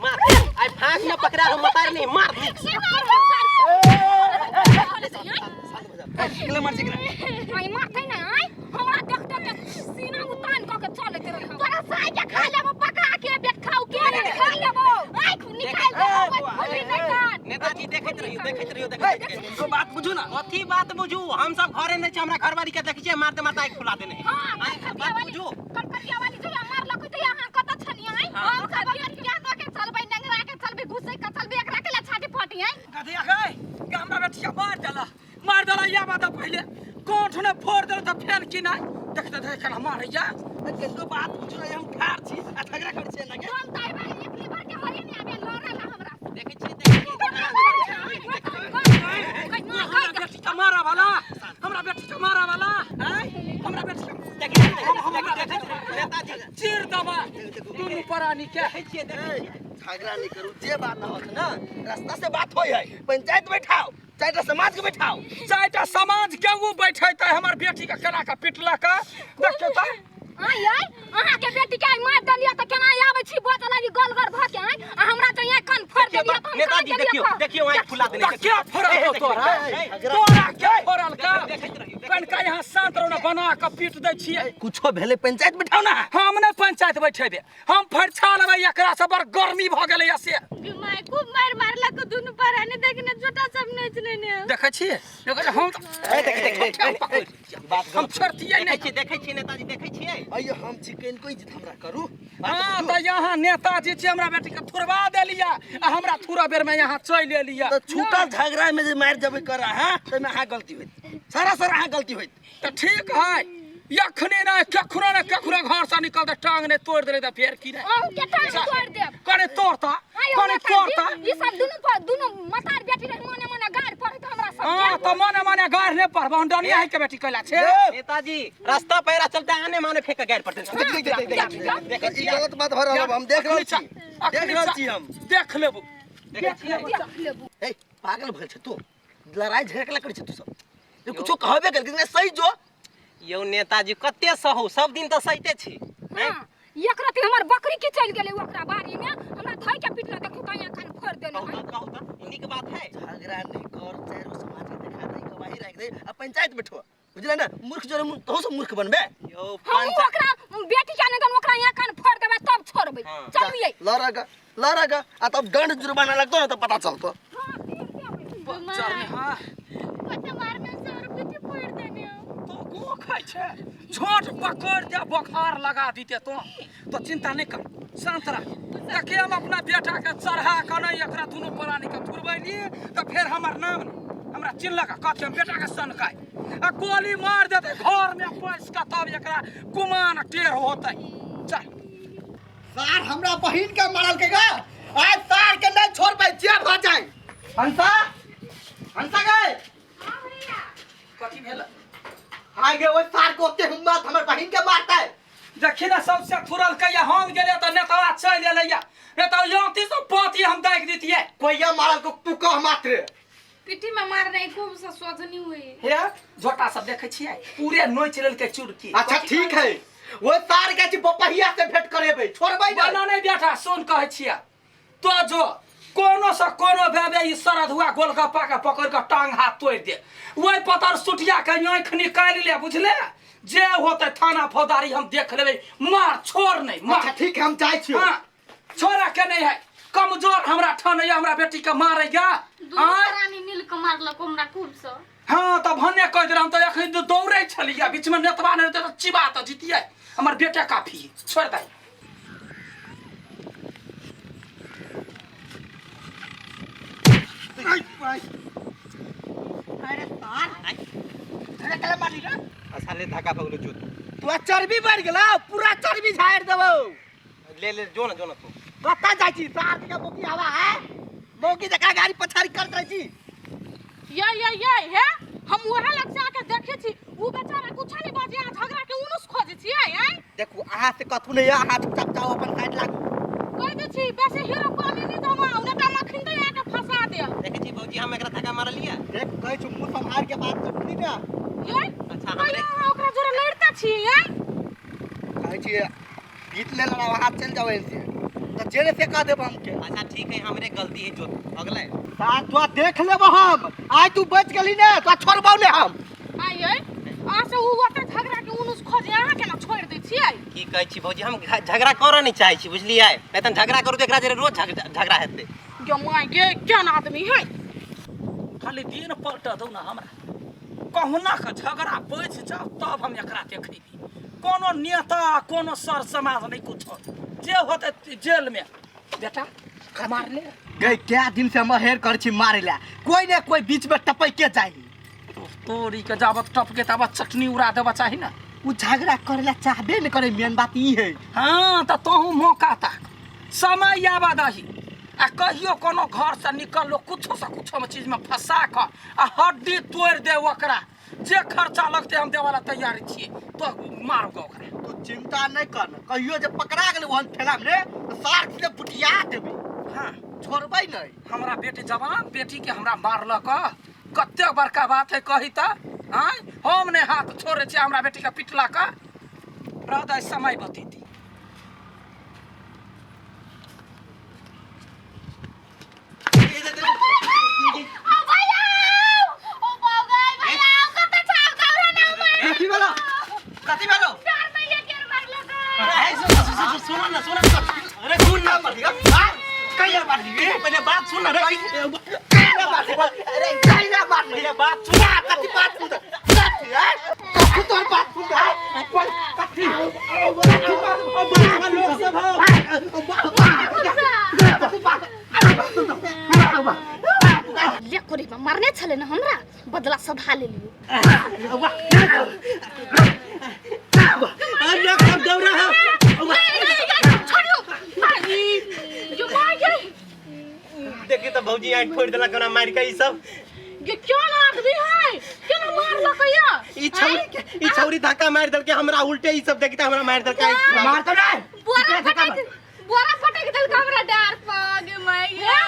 मार आई फांक में पकड़ा हो मतार नहीं मार नीक से। केला मार छिकरा आई मारतै नै आई हमरा देखते के सीना उतान क के चलैत रहै तोरा साई के खा लेबो पकड़ा के बेट खाऊ के रे खा लेबो आँख निकाल देबो खोली नै कान नेताजी देखैत रहियो देखैत रहियो देखैत रहियो तो बात बुझू ना कथी बात बुझू हम सब घरे नहीं छी हमरा घरवाली के देखै छियै मारते मारते आँखि फुला देने हां आँखि कलकतिया बात वाली बुझू कलकतिया वाली जो मारलक त अहाँ कत छलियै आई हम सब बेट के दऽ के चलबै नंगरा के चलबै घुसै के चलबै एकरा के छाती फटी आई गधिया गए कि हमरा बेटिया मार देला मार देला या बात पहले कोठ ने फोड़ देला त फेन की नहीं देखते देख केना मारैया कनिको बात बुझू ना हम ठार छी आ झगड़ा करै छी एना के हम त आइबा एक लीवर के हरे नै आबे लड़ला हमरा देखै छियै देखै छियै हमरा बेटी के मारा वाला हमरा बेटी के मारा वाला आय हमरा बेटी के देखै देखै नेताजी चीर दबा दुनू प्राणी के देखै छियै देखै छियै झगड़ा नहीं करू जे बात होत ना रास्ता से बात होय है पंचायत बैठाओ चारिटा समाज के बैठाओ चारिटा समाज के ऊ बैठेतै हमर बेटी के केना के पिटलक देखियौ तऽ आय आय अहाँ के बेटी के आइ मारि देलियै तऽ केना आबै छी बजऽ लागी गल गल भऽ के आय आ हमरा तऽ यहाँ कान फोड़ि देलियै तऽ हम नेताजी कहाँ देखियौ गेलियै देखियौ आँखि फुला देने तऽ के फोड़ल तोरा तोरा के फोड़ल का कनिका यहाँ शांत रहो ना बना के पीट दै छियै कुछो भेलै पंचायत बैठाओ ना हम नहि पंचायत बैठेबे हम फरिछा लेबै एकरा से बड़ गर्मी भऽ गेलैया से माय खूब मार मारलक दुनू परानी देखने छोटा सब नोच लेने देखै छियै देखै छियै, हम ए, देख, देख, देख, पकड़ि बात हम छोड़तियै देखै नहि छियै देखै छियै नेताजी देखै छियै अइयो हम छी कनिको इज्जत हमरा करू हाँ तऽ यहाँ नेताजी छी हमरा बेटी के थुरवा देलिया आ हमरा थुरा बेर में यहाँ चलि एलिया तऽ छूटल झगड़ा में जे मारि जेबै करा हाँ ताहिमे अहाँ गलती होइत सारा सारा अहाँ गलती होइत तऽ ठीक है एखने नहि कखनो ने कखनो घर से निकलते टांग नहि तोड़ि देले तऽ फेर की नहि अहूँ के टांग तोड़ि देब कने तोड़ता आय यौ कने नेताजी, तोड़ता ई सब दुनू पर दुनू मतार बेटी रहे मने मने गारि पड़ैत हमरा सब हाँ तऽ मने मने गारि नहि पढ़ब हम डनिया है के बेटी कैला छै नेताजी रास्ता पैरा चलते आने माने फेंक के गाड़ पड़ते देखै ई छियै गलत बात भऽ रहल हम देख रहल छी देख रहल छी हम देख लेबू देखै छियै देख लेबू ए पागल भेल छै तू लड़ाई झगड़ा करै छै तू सब जे कुछो कहबे कर लेकिन सही जो यौ नेताजी कते सहू सब दिन तऽ सहिते छी हाँ एक राति हमर बकरी की चलि गेलै ओकरा बाड़ी में हमरा धइ के पिटल देखू कहीं कान फोड़ देने कहू है तऽ कहू तऽ नीक बात है झगड़ा नहीं कर चारों समाज के देखा दे गवाही राख दे आ पंचायत बैठो बुझले ना मूर्ख जोरे तोहू सब मूर्ख बनबे यौ हम ओकरा बेटी के नहीं ओकरा यहाँ कान फोड़ देबै तब छोड़बै हाँ। चलू ये लड़ग लड़ग आ तब दंड जुर्माना लगतो ना तब पता चलतो हाँ तीर देबै चल हाँ कते मारने से और बेटी फोड़ देने तो गो खाइ छै छोट पकड़ दे बोखार लगा दीते तो तो चिंता नहीं कर शांत रह देखिए हम अपना बेटा के चढ़ा के नहीं एकरा दुनू प्राणी के थुरबैली तो फिर हमर नाम नहीं हमरा चिन्हलक कथी हम बेटा के सनकाय आ गोली मार देते घर में पैस के तब एकरा गुमान टेढ़ होते चल सार हमरा बहिन के मारल के गा आज सार के नहीं छोड़ पाई जे भ जाए हंसा हंसा गए कथी भेल हाय गे ओइ सार को ओते हिम्मत हमर बहिन के मारता है देखी ना सबसे थुरल के हम गेलियै तऽ नेतवा चलि एलैया नहीं तऽ याती से पाती हम दागि दितियै कोई ये मारल को तू कह मात्र पीठी में मारने खूब से सोचनी हुई हे झोटा सब देखै छियै पूरे नोचि लेलकै चुरकी अच्छा ठीक है वो सार के छी बपहिया से भेंट करेबे छोड़बै बना नहीं नहि बेटा सुन कहै छियै तो जो कोनो से कोनो बेबे ई सरधुआ गोलगप्पा के पकड़ के टांग हाथ तोड़ दे ओहि पतर सुटिया के आँखि निकालि ले बुझले जे होते थाना फौजदारी हम देख लेबै मार छोड़ नहीं मार अच्छा ठीक है हम जाइ छियो हाँ, छोड़ा के नहीं है कमजोर हमरा ठान है हमरा बेटी के मारैया दुनू आँय? प्राणी मिल के मारलक हमरा खूब से हाँ तऽ भने कहि देलहुँ तऽ एखन तऽ दौड़ै छलियै बीचमे नेतवा नहि रहतै तऽ चिबा तऽ जितियै हमर बेटे काफी छोड़ि दे अरे सार अरे कला मारी रे अच्छा ले धक्का पकड़ो जो तू तू चर्बी बढ़ गेला पूरा चर्बी झाड़ देबो ले ले जो ना जो ना तू कतऽ जाइ छी सार के मौकी हवा है मौकी जकरा गाड़ी पछाड़ी करत रहै छी ये ये ये हे हम वहाँ लग जाके देखे छी उ बेचारा कुछ नहीं बाजे आ झगड़ा के उनुस खोजे छी आय आय देखू अहाँ से कथू नहीं है अहाँ चुपचाप जाओ अपन साइड लागू कह दे छी वैसे हीरो कॉलेज नहीं जमा उन्हें त मखिन दे आके फंसा दे देखै छी भौजी हम एकरा धक्का मारलियै देख कहै छी मुँह सम्हार के बात कर बुझली ने ये अच्छा हमरे अहाँ ओकरा जोरे लड़ते छी आय कहै छी गीत ले लड़ा अहाँ चलि जाओ एनसे तऽ जेल से कह देब हमके। अच्छा ठीक है, हमरे गलती है जो अगला है। सार तोरा देख लेब हम, आइ तू बच गेली ने तोरा छोड़बौ ने हम। आइए अहाँ से उ ओते झगड़ा के उनुस खोजे अहाँ केना छोड़ि दै छियै? की कहै छी भौजी, हम झगड़ा करऽ नहि चाहै छी, बुझलियै? नहि तऽ झगड़ा करू तऽ एकरा जरे रोज झगड़ा हेतै। गे my गे, केहन आदमी है। खाली दिन पलट दौ ना हमरा, कहुना के झगड़ा बचि जाओ तब हम एकरा देखैबी। कोनो नेता कोनो सर समाज नहीं कुछो, जे होते जेल में। बेटा मार ले गई, क्या दिन से हम हेर कर छी मारे ला, कोई ने कोई बीच में टपक के जाई। तोरी के जाबत टपके ताबत चटनी उड़ा देबा चाही ना। उ झगड़ा करे ला चाहबे न करे, मेन बात ई है। हाँ त तोहू मौका ताक, समय आबा दही आ कहियो कोनो घर से निकललो कुछो से कुछो में चीज में फंसा क आ हड्डी तोड़ दे ओकरा, जे खर्चा लगते हम देवाला तैयार छियै, तो मार गो ओकरा। तू चिंता नहीं कर, कहियो जे पकड़ा गेल ओहन ठेला में तो सार के बुटिया देबे। हाँ छोड़बै नहीं। हमरा बेटी जवान बेटी के हमरा मारलक, कते बड़का बात है कही त आय, हम नहीं हाथ छोड़े छियै हमरा बेटी के पिटलक। रहदै समय बतेती। कथी भेलो, कथी भेलो? सुन ना, सुन ना, अरे सुन ना, कहिया मारली? पहले बात सुन ना रे, कहिया मारली? अरे कहिया मारली? पहले बात सुन। कथी बात सुन? कथी है? कथी तोर बात सुन? कथी लोग सब हो। ले कोरी मारने छले ना हमरा, बदला सधा लेलियो। अरे लोग सब दौड़ा है। छोड़ियो जो मार गे। देखी तो भौजी आँख फोड़ देलक ओना मारि के ई सब। ये क्यों ना आदमी है, क्यों ना मारलक या? ई छौरी के, ई छौरी धक्का मारि देलकै हमरा उल्टे, ई सब देखी त हमरा मारि देलकै। मार तो नहीं बोरा फटक, बोरा फटक देलक हमरा डार पर गे my गे।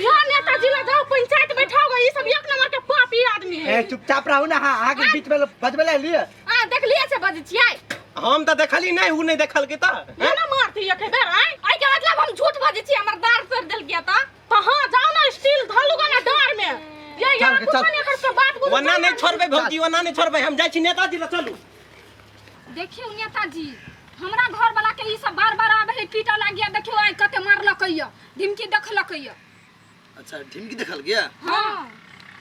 यो नेताजी ला जाओ पंचायत बैठाओ, ये सब एक नंबर के पापी आदमी है। ए चुपचाप रहू ना, हां आगे बीच में बजबे ले लिए। आ देख लिए से बज छियै। हम त देखली नहीं, उ नहीं देखलकै त। ये ना मारती एक बेर आय। आई के मतलब हम झूठ बजै छी, हमर दार तोड़ देल गया त। तो हां जाओ ना, स्टील धलुगा ना डार में। ये यार चल, कुछ चल। नहीं कर के बात बोलू। ओना नहीं छोड़बै भौजी, ओना नहीं छोड़बै, हम जाइ छी नेताजी लग, चलू। देखियौ नेताजी, हमरा घर वाला के ई सब बार बार आबे है पीटा लागिया, देखियौ आइ कते मारलकै या, ढिमकी देखलकै या। अच्छा ढिमकी देखल गया? हां।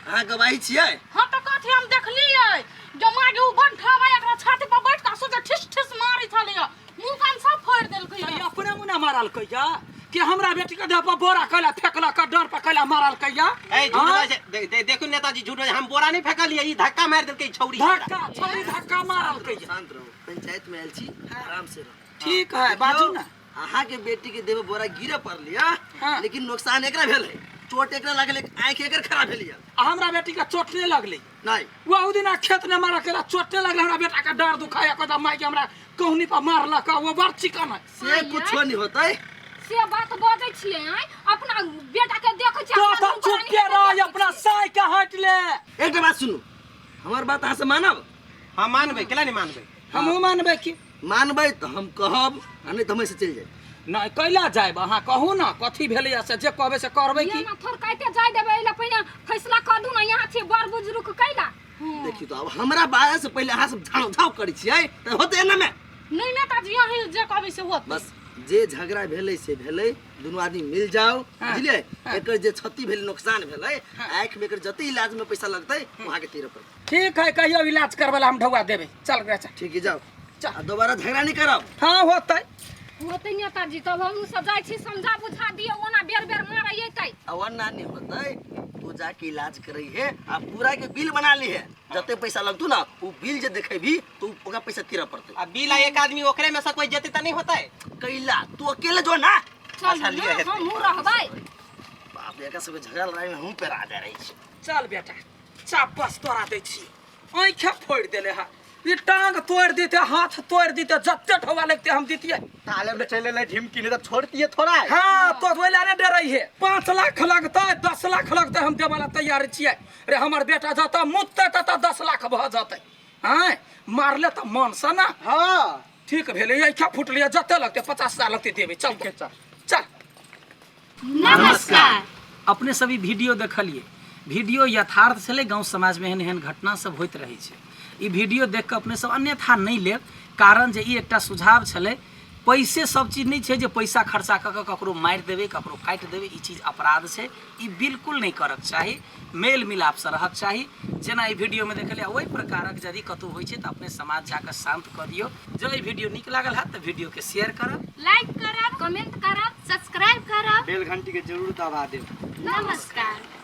अहाँ गवाही छियै? हां त कथी हम देखलियै, जो मागे उ बन ठावा एकरा छाती पर बैठ के सोचे ठिस ठिस मारै छलैया, मुंह कान सब फोड़ देलकै या। अपने मुना मारलकै या कि हमरा बेटी के देह पर बोरा कैला फेकलक, डर पर कैला मारलकै या? ए झूठ बाजै, देखू नेताजी झूठ बाजै, हम बोरा नहीं फेकलियै, ई धक्का मारि देलकै छौरी। धक्का छौरी धक्का मारलकै या। शांत रहू, पंचायत में आयल छी, आराम से रहू। ठीक है बाजू ना। अहाँ के बेटी के देह बोरा गिरे पड़लिया, हाँ। लेकिन नुकसान एकरा भेल है, चोट एकरा लागल, आँख एकर खराब भेल या। आ हमरा बेटी के चोट नहीं लगलै। नहीं। वो दिन खेत ने मारा के चोट नहीं लगलै, हमरा बेटा के डर दुखाया, कहता माय के हमरा कहनी पर मारलक, वो बड़ चिकन है। से कुछो नहीं होतै। से बात बजै छियै आँय, अपना बेटा के देखै छियै। तो अपना तो चुप के रह, अपना साय के हट ले। एकटा बात सुनू, हमर बात अहाँ से मानब? हम मानबै, केला नहीं मानबै? हमहूँ मानबै की। मानबै तऽ हम कहब, आ नहीं तऽ हम ऐसे चलि जायब। नहीं कैला जायब, अहाँ कहू ना कथी भेलैया से, जे कहबै से करबै की। यहाँ थोड़ काटे जाय देबै, एहि ला पहिने फैसला कऽ दू ना, यहाँ छियै बड़ बुजुर्ग कैला। देखियौ तो अब हमरा बारे से पहिले अहाँ सब झाव झाव करै छियै तऽ होतै एना में। नहीं नेताजी, अहीं जे कहबै से होतै। बस जे झगड़ा भेलै से भेलै, दुनू आदमी मिल जाओ, बुझलियै? एकर जे क्षति भेलै, नुकसान भेलै, आँखि में एकर जते इलाज में पैसा लगतै वहाँ के तीर पर। ठीक है, कहियो इलाज करबै ला हम ढौआ देबै। चल गे चल। ठीक है जाओ, चल। आ दोबारा झगड़ा नहीं करब। हाँ होतै। होतै नेताजी, तब हमहूँ सब जाइ छी, समझा बुझा दियौ, ओना बेर बेर मारै अयतै। आ ओना नहीं होतै, तू जाके इलाज करै है आ पूरा के बिल बना ली है, जते पैसा लगतू ना उ बिल जे देखेबी तो ओकरा पैसा तीरा पड़तै। आ बिल आ एक आदमी ओकरे में से कोई जेतै त नहीं होतै। कैला तू अकेले जो ना। चल अच्छा, लिअ ना, हेतै। हमहूँ रहबै। बाप रे, एकरा सबके झगड़ा लड़ाई में हमहूँ पेरा जा रहै छी। चल बेटा, चापस तोरा दै छी, आँखे फोड़ि देले हा, ई टांग तोड़ि देते, हाथ तोड़ि देते, जते ढौआ लगते हम दितियै। ताले में चले ले ढिमकी, नहीं तो छोड़तिए थोड़ा। हाँ तो ओहि ला नहि डरै हे, 5 लाख लगतै, 10 लाख लगतै, हम देबऽ ला तैयार छियै। रे हमर बेटा जतऽ मुततै ततऽ 10 लाख भऽ जतै। आँय मारले तऽ मन से ना। हाँ ठीक भेलै, आँखि फुटलै, जते लगतै 50 हजार लगतै देबै। चल चल चल। नमस्कार। अपने सब ई वीडियो देखलिए, वीडियो यथार्थ छलै। गाँव समाजमे एहन एहन घटना सब होइत रहै छै। ई वीडियो देख कऽ अपने सब अन्यथा नहि लेब, कारण जे ई एकटा सुझाव छलै। पैसे सब चीज नहि छै जे पैसा खर्चा कऽ कऽ ककरो मारि देबै, ककरो काटि देबै, ई चीज अपराध छै, ई बिल्कुल नहि करक चाही। मेल मिलापसँ रहक चाही। जेना ई वीडियोमे देखलियै ओहि प्रकारक यदि कतहु होइ छै तऽ अपने समाज जाकऽ शान्त कऽ दियौ। जँ ई वीडियो नीक लागल हैत तऽ वीडियोके शेयर करब, लाइक करब, कमेंट करब, सब्सक्राइब करब, बेल घंटी के जरूर दबा देब। नमस्कार।